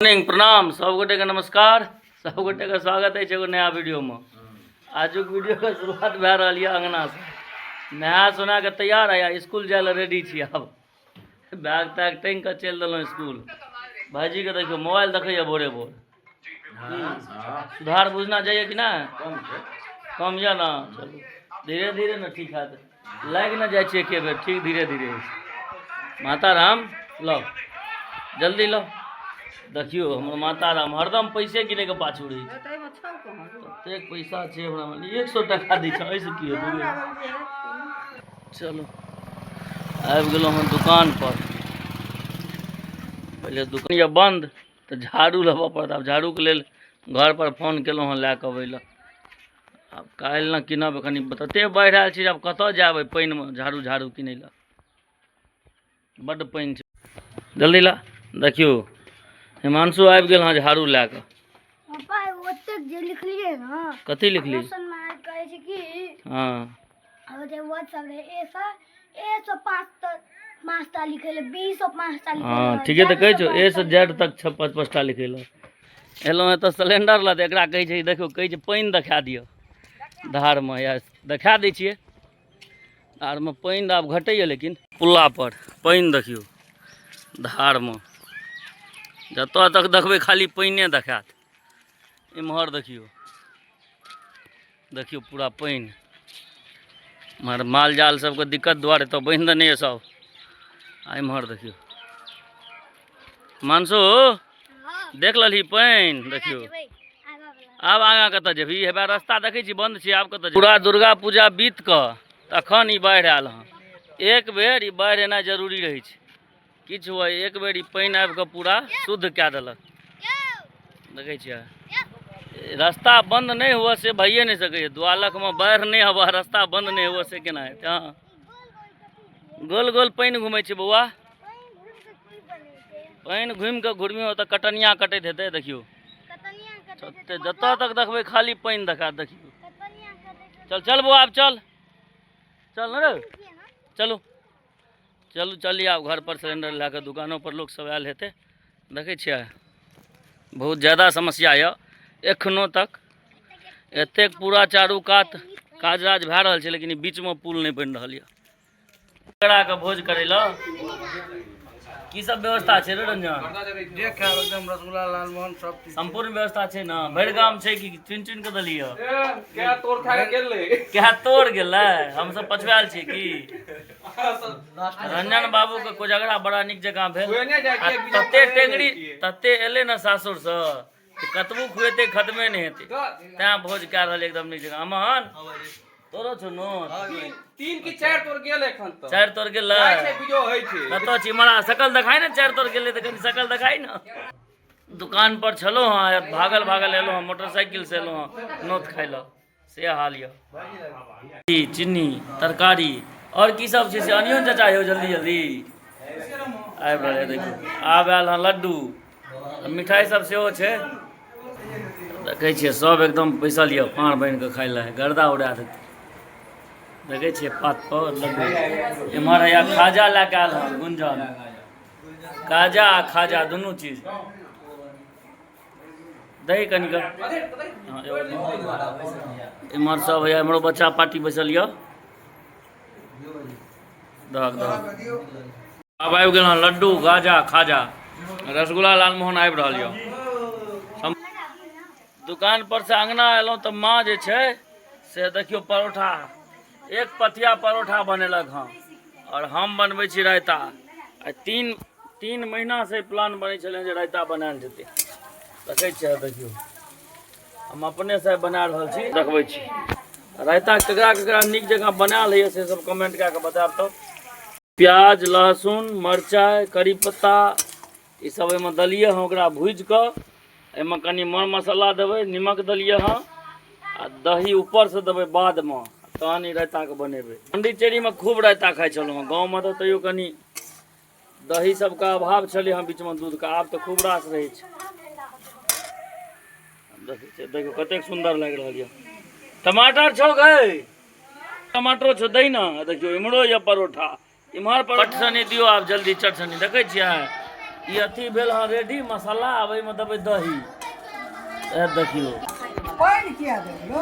Morning, प्रणाम सब गोटे के, नमस्कार सब गोटे के। स्वागत अछि एगो नया वीडियो में। आजुक वीडियो के शुरुआत भए रहल यऽ अंगना से। नहा सोना के तैयार है, स्कूल जाय लए रेडी छी। आब बैग तैग टांगि कऽ चलि देलहुँ स्कूल। भाईजी के देखियौ, मोबाइल देखैया भोरे भोर। सुधार बुझना जाइए कि नहि? कम यऽ ने? चलू, धीरे धीरे ने ठीक हैत। लागि ने जाइ छै एके बेर ठीक, धीरे धीरे होइ छै। माता राम, लौ जल्दी लौ। देखियौ, हमर माता राम हरदम पैसे गिनैके पाछू रहै छै। ततेक पैसा छै हमरा, 100 टका दै छै, एहिसँ की हेतै? चलू, आबि गेलहुँ हँ दुकानपर। पहिले दुकान यऽ बन्द, तऽ झाड़ू लेबऽ पड़त। आब झाड़ूके लेल घरपर फोन केलहुँ हँ लए कऽ अबै लए। आब काल्हि ने कीनब। कनि ततेक बाढ़ि आयल छै जे आब कतऽ जायब एहि पानिमे झाड़ू झाड़ू कीनै लए? बड्ड पानि छै। जल्दी ला। देखियौ, हिमांशु आबि गेल हँ झाड़ू लए कऽ। पापा, ओतेक जे लिखलियै ने। कथी लिखली? क्वेश्चन मे कहै छै कि ओ जे वर्ड सब रहै, ए सँ, ए सँ पाँच तक पाँचटा लिखै लए, बी सँ पाँचटा लिखै हँ लए, ठीके तऽ जेड कहै सँ छौ, ए पाँचटा सँ जेड तक छ पाँच पाँचटा लिखै लए। एलहुँ एतऽ सिलेंडर लए, तऽ एकरा कहै छै, देखियौ, कहै छै पानि देखा दिअ धारमे। या देखा दै छियै धारमे। पानि तऽ आब घटैए, लेकिन पुल्लापर पानि देखियौ। धारमे जतऽ तक देखबै, खाली पानिए देखायत। एम्हर देखियौ, देखियौ पूरा पानि। एम्हर माल जाल सबके दिक्कत दुआरे तऽ बान्हि देने यऽ सब। आ एम्हर देखियौ, मानसू, देख लेलही पानि? देखियौ। आब आगाँ कतऽ जेबही? हेबे रास्ता देखै छी, बन्द छै। आब कतऽ? पूरा दुर्गा पूजा बीत कऽ तखन ई बाढ़ि आयल हँ। एक बेर ई बाढ़ि एनाइ जरूरी रहै छै। किछु हुए, एक बेर ई पानि आबि कऽ पूरा शुद्ध कए देलक। देखै छियै, रास्ता बन्द नहि हुए से भइए नहि सकैए। दुआलकमे बाढ़ि नहि हवा, रास्ता बन्द नहि हुए, से केना हेतै? हँ, गोल गोल पानि घुमै छै बौआ। पानि घुमि कऽ घुरमी ओतऽ कटनिया कटैत हेतै। देखियौ, जतऽ तक देखबै, खाली पानि देखा। देखियौ। चल चल बौआ, आब चल चल ने रे। चलू चलू, चलिए आब घर पर सिलेंडर लए कऽ। दुकानो पर लोक सब आयल हेतै। देखै छियै, बहुत ज्यादा समस्या यऽ एखनो तक। एतेक पूरा चारू कात काज राज भए रहल छै, लेकिन ई बीचमे पुल नहि बनि रहल यऽ। के भोज करै लए की सब व्यवस्था छै रे रंजन? जे खायब एकदम, रसगुल्ला, लालमोहन, सब चीज। सम्पूर्ण व्यवस्था छै ने? भरि गाम छै कि चुनि चुनि कऽ देलियै? क्या तोड़ खा के गेलै? क्या तोड़ गेलै? हमसब पछुआयल छी की? रंजन बाबू के कोजगरा बड़ा नीक जकाँ भेल। खुएने जाइ आ छियै, तते टेंगरी तते एलै ने सासुरसँ कि कतबो खुएतै, खतमे नहि हेतै। तैं भोज कए रहल एकदम नीक जकाँ। अमन, तोरो छौ नो? तीन की चारि तोड़ गेल एखन तऽ। चारि तोड़ गेलै? जाइ छै, वीडियो होइ छै। कतऽ छी? मरा शकल देखाइ ने। चारि तोड़ गेलै तऽ कनि शकल देखाइ ने। दुकान पर छलहुँ हँ, भागल भागल एलहुँ हँ, मोटरसाइकिल से एलहुँ हँ नोत खाइ लए, से हाल यऽ। चीनी, तरकारी आओर की सब छै से अनियो ने। चाचा यौ, जल्दी जल्दी आबि रहल है। देखियौ, आब आयल हँ लड्डू, मिठाई सब सेहो छै। देखै छियै, सब एकदम बैसल यऽ पार बनि कऽ खाइ लए, गर्दा उड़ा देतै। देखै छियै, पात पर लड्डू। एम्हर हैया खाजा लए कऽ आयल हँ गुंजन। गाजा आ खाजा दुनू चीज दही कनिक। हँ, एगो दही। एम्हर सब हैया, एम्हरो बच्चा पार्टी बैसल यऽ। दहक दहक। आब आबि गेल हँ लड्डू, गाजा, खाजा, रसगुल्ला, लालमोहन आबि रहल यऽ। दुकान पर से अंगना एलहुँ तऽ माँ जे छै से देखियौ, परोठा, एक पथिया परोठा बनेलक हँ। आओर हम बनबै छी रायता। आ तीन तीन महीनासँ प्लान बनै छलै जे रायता बनायल जेतै। देखै छियै, देखियौ, हम अपनेसँ बना रहल छी। देखबै छी रायता। ककरा ककरा नीक जकाँ बनायल होइए, से सब कमेंट कए कऽ बतायब। तऽ प्याज, लहसुन, मरचाइ, करी पत्ता, ई सब एहिमे देलियै हँ। ओकरा भूजि कऽ एहिमे कनि मर मसाला देबै, निमक देलियै हँ आ दही ऊपरसँ देबै बादमे, तहन ई रायताके बनेबै। पाण्डिचेरीमे खूब रायता खाइ छलहुँ हँ। गाँवमे तऽ तैयो कनि दही सबके अभाव छलै हँ बीचमे, दूधके। आब तऽ खूब रास रहै छै। देखै छियै, देखियौ कतेक सुन्दर लागि रहल यऽ। टमाटर छौ गै? टमाटरो छौ? दही ने। देखियौ, इम्हरो यऽ परोठा, इम्हर पर। चटसनी दियौ आब जल्दी, चटसनी। देखै छियै, ई अथी भेल हँ रेडी मसाला। आब एहिमे देबै दही। ए देखियौ पानि किया देलियौ?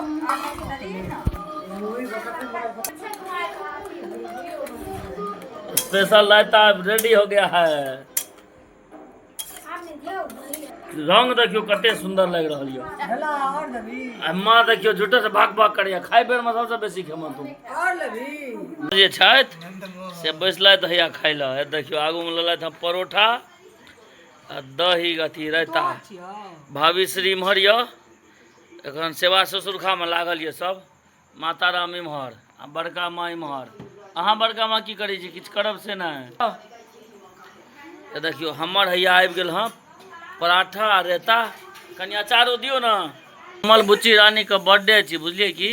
स्पेशल रायता रेडी हो गया है। रंग देखियो कते सुंदर लागि रहल यऽ। भेला आओर देबी? आ माँ देखियो झूठे से भाग भाग करैया, खाइ बेर में सबसे बेसी खेमा तू। आओर लेबी? जे छथि से बैसलथि हैया खाइ लए। देखियो आगू में लेलथि हँ परोठा आ दही अथी रायता। भाभी श्री इम्हर यऽ एखन सेवा ससुरखामे लागल यऽ सब। माता राम इम्हर आ बड़का माँ इम्हर। अहाँ बड़का माँ की करै छी? किछु करब से नहि? तऽ देखियौ हमर हैया आबि गेल हँ पराठा आ रायता। कनि अचारो दियौ ने। कमल बुच्ची रानीके बर्थडे छी, बुझलियै की?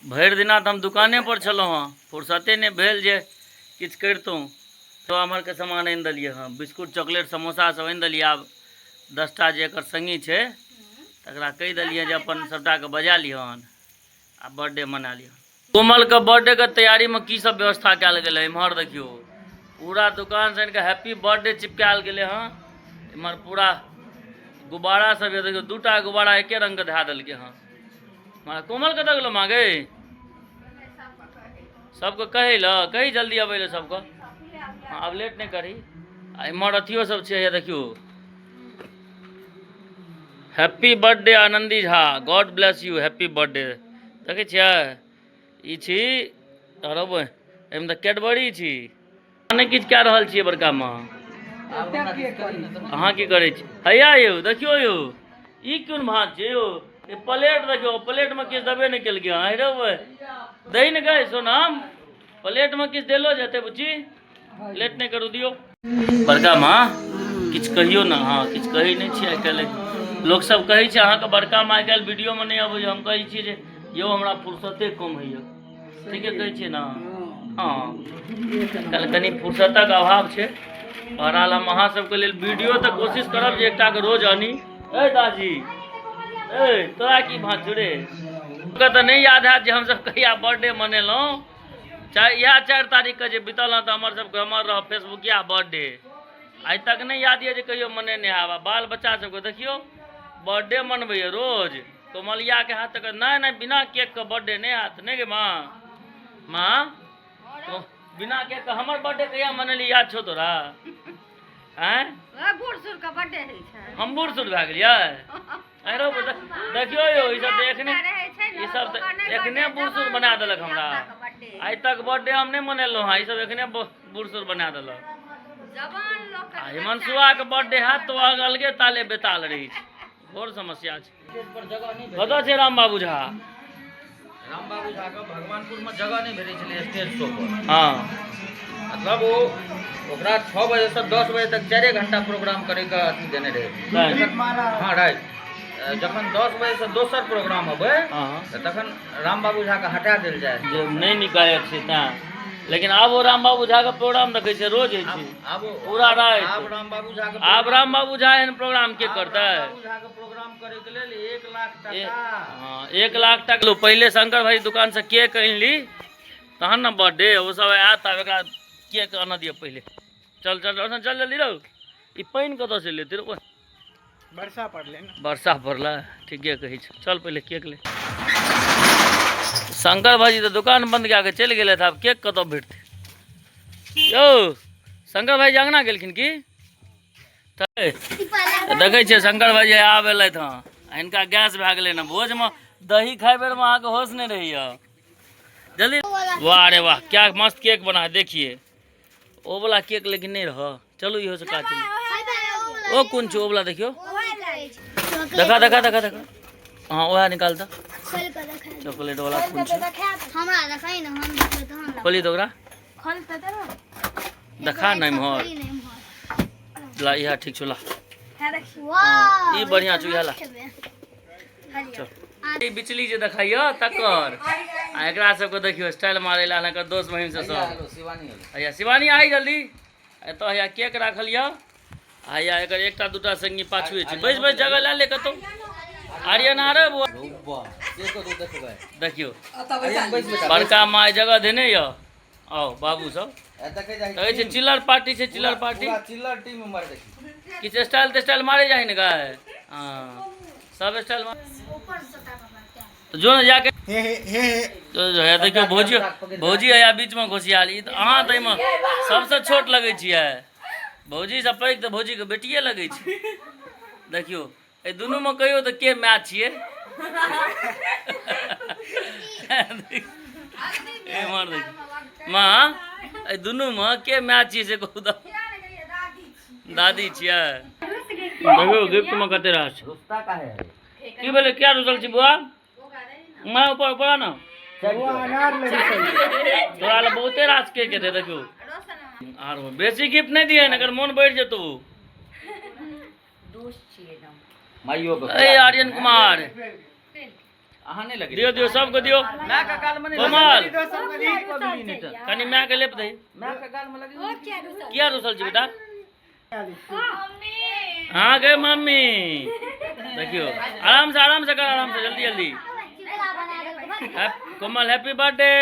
भरि दिना तऽ हम दुकाने पर छलहुँ हँ, फुर्सते नहि भेल जे किछु करितहुँ। तो अमरके सामान आनि देलियै हँ, बिस्कुट चॉकलेट समोसा सब आनि देलियै। आब 10टा जे एकर संगी छै तकरा कहि देलियै जे अपन सबटाके बजा लिहन आ बर्थडे मना लिहन। कोमलके बर्थडे के तैयारीमे की सब व्यवस्था कयल गेलै इम्हर देखियौ। पूरा दुकान से आनिके हैप्पी बर्थडे चिपकायल गेलै हँ। इम्हर पूरा गुब्बारा सब यऽ, देखियौ 2टा गुब्बारा एके रंग के धए देलकै हँ। कोमल कतऽ गेलो माँ गे? सबके कहै लए, कही जल्दी अबै लए सबके। हँ आब लेट नहि करी। आ इम्हर अथियो सब छै, हैया देखियौ happy birthday Anandi Jha, God bless you, happy birthday. देखै छियै ई छी अरब, एहिमे तऽ कैडबरी छी। नहि किछु कए रहल छियै बड़का माँ? अहाँ की करै छी? हैया यौ देखियौ यौ ई कोन भात छै यौ? ई प्लेट देखियौ, प्लेटमे किछु देबे नहि केलकै हँ। रौ दही ने गै सोनाम, प्लेटमे किछु देलो जेतै बुच्ची, लेट नहि करू दियौ। बड़का माँ किछु कहियौ ने। हँ किछु कहै नहि छियै। आइ काल्हि लोकसब कहै छै अहाँके बड़का माँ आइ काल्हि वीडियोमे नहि अबै। हम कहै छियै जे यौ हमरा फुर्सते कम होइए। ठीके कहै छियै ने? हँ काल्हि कनि फुर्सतक अभाव छै। बहरहाल हम अहाँ सबके लेल वीडियो तऽ कोशिश करब जे एकटाके रोज आनी। ए दाजी ए तोरा की भाँज छौ रे? तऽ नहि याद हैत जे हमसब कहिया बर्थडे मनेलहुँ। चाहे इएह 4 तारीखके जे बीतल हँ तऽ हमर सबके हमर रह फेसबुकिया बर्थडे। आइ तक नहि याद यऽ जे कहियो मनेने हैब। आ बाल बच्चा सबके देखियौ बर्थडे मनबैए रोज। कोमलियाके हाथ तक नहि नहि बिना केकके बर्थडे नहि हैत। नहि गे माँ? माँ बिना केकके हमर बर्थडे कहिया मनेली याद छौ तोरा? आँय बूढ़ सूढ़ के बर्थडे होइ छै। हम बूढ़ सूढ़ भए गेलियै? अरे देखियौ यौ ई सब तऽ एखने ई सब तऽ एखने बूढ़ सूढ़ बना देलक हमरा। आइ तक बर्थडे हम नहि मनेलहुँ हँ, ई सब एखने बूढ़ सूढ़ बना देलक। आ हिमांशुआके बर्थडे हैत तऽ ओ अलगे ताले बेताल रहै छै। घोर समस्या छै। कतऽ छै राम बाबू झा? राम बाबू झा के भगवानपुर में जगह नहीं भेटै छलै स्टेज शो पर। हाँ मतलब वो ओकरा 6 बजे से 10 बजे तक 4 घंटा प्रोग्राम करे के अथी देने रहे। हाँ राइट। जखन 10 बजे से दोसर प्रोग्राम अबै तऽ तखन राम बाबू झा के हटा देल जाय जे नहीं निकालक छै तैं। लेकिन आब ओ राम बाबू झा के प्रोग्राम देखै छै रोज होइ छै आब पूरा राति। आब राम बाबू झा के आब राम बाबू झा एहन प्रोग्राम के करतै? राम बाबू झा के प्रोग्राम करे के लेल 1 लाख टका। हाँ 1 लाख टका। लो पहिले शंकर भाई दुकान से केक आनि ली तहन ने बर्थडे। ओ सब आयत तब एकरा केक आनऽ दिअ पहिले। चल चल चल चल जल्दी रहो। ई पानि कतऽ से लेतै रे? वर्षा पड़लै ने। वर्षा पड़लै ठीके कहै छै। चल पहिले केक ले। शंकर भाईजी तऽ दुकान बंद कए कऽ चलि गेलथि, आब केक कतऽ भेटतै? यौ शंकर भाईजी अङ्गना गेलखिन की? तऽ देखै छियै शंकर भाईजी आब एलथि हँ। हिनका गैस भए गेलै ने। भोजमे दही खाइ बेरमे अहाँके होश नहि रहैए। जल्दी। वाह रे वाह क्या मस्त केक बना है। देखिए ओ वाला केक लेकिन नहीं रह। चलू इहो से काट ओ कोन छै ओ वाला देखियो। देखा देखा देखा देखा। हाँ ओएह निकाल दऽ। चॉकलेट वाला कोन छै? हमरा देखाई ने, हम देखबै तहन। खोली दो ओकरा। देखा नहि इम्हर। ला इएह ठीक छौ ला। वाह ई बढ़िया छौ इएह ला। चल ई बिचली जे देखाइयो तकर आ एकरा सबके देखियो स्टाइल मारै ला एकर दोस्त महीम से सब। शिवानी हैया शिवानी आई जल्दी। एतऽ हैया केक राखल यऽ। हैया एकर एकटा दूटा संगी पाछुए छै। बैस बैस जगह लए ले कतौ। आर्यन आ रे बौआ। देखियो बड़का माय जगह देने यऽ। आओ बाबू सब कहै छै चिल्लर पार्टी छै, चिल्लर पार्टी। पूरा चिल्लर टीम उमर देखी। किछु स्टाइल तेस्टाइल मारे जाइ ने गाय। हाँ सब स्टाइल मार। तो जो ने जाके हे हे हे हे तो जो है देखियौ भौजी, भौजी आया बीच में घुसियाल। ई तऽ अहाँ तऽ एहिमे सबसँ छोट लगै छियै, भौजी से पैघ तऽ भौजीके बेटिए लगै छै। देखियौ एहि दुनूमे कहियौ तऽ के माय छियै। एम्हर देखियौ माँ, एहि दुनूमे के माय छियै से कहू तऽ। दादी छियै। देखियौ गिफ्टमे कते रास छै। रुस्ता काहे है? की भेलै, किया रुसल छी बुआ? माँ ऊपर ऊपर ना अनार लगे छै। तोरा लए बहुते रास केक हेतै। देखियौ आर बेसी गिफ्ट नहि दिहन, अगर मोन बढ़ि जेतौ। माइयो के ए आर्यन कुमार अहाँ नहि लगे। दियौ दियौ सबके दियौ। माय के गाल में नहीं। कोमल पगली नहीं तऽ कनि माय के लेप दही। माय के गाल में लगी। किया रुसल छी बेटा? हाँ गे मम्मी। देखियौ आराम से, आराम से कर, आराम से, जल्दी जल्दी। कोमल हैप्पी बर्थडे।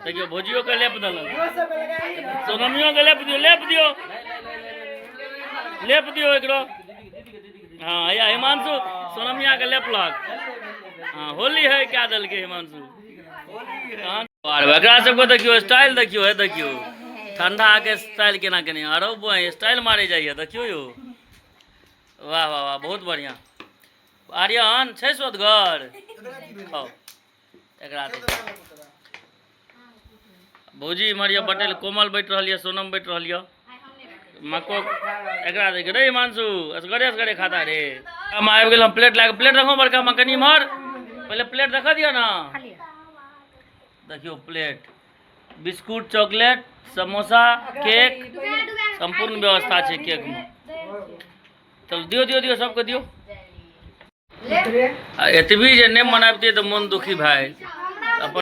देखियौ भौजियो के लेप देलक, सोनमियो के लेप दियौ, लेप दियौ, लेप दियौ एकरो। हाँ या हिमांशु सोनमिया के लेपलक। हाँ होली है क्या देलकै हिमांशु। एकरा सबके देखियौ स्टाइल देखियौ, हे देखियौ ठंडा के स्टाइल केना केने। अरे बोय स्टाइल मारे जाइए। देखियौ यौ, वाह वाह वाह बहुत बढ़िया। आर्यन छै सोदगर खाओ एकरा। भौजी इम्हर यऽ बटेल, कोमल बैठ रहल यऽ, सोनम बैठ रहल यऽ। मको एकरा देख रे हिमांशु असगरे असगरे खाता रे। हम आबि गेल हम प्लेट लए कऽ। प्लेट रखो बड़का माँ, कनि इम्हर पहिले प्लेट रखऽ दिअ ना। देखियौ plate, biscuit, chocolate, samosa, cake, सम्पूर्ण व्यवस्था छै केक में। चलू दियौ दियौ दियौ सबके दियौ। आ एतबी जे नहि मनाबितियै तऽ मोन दुखी भए।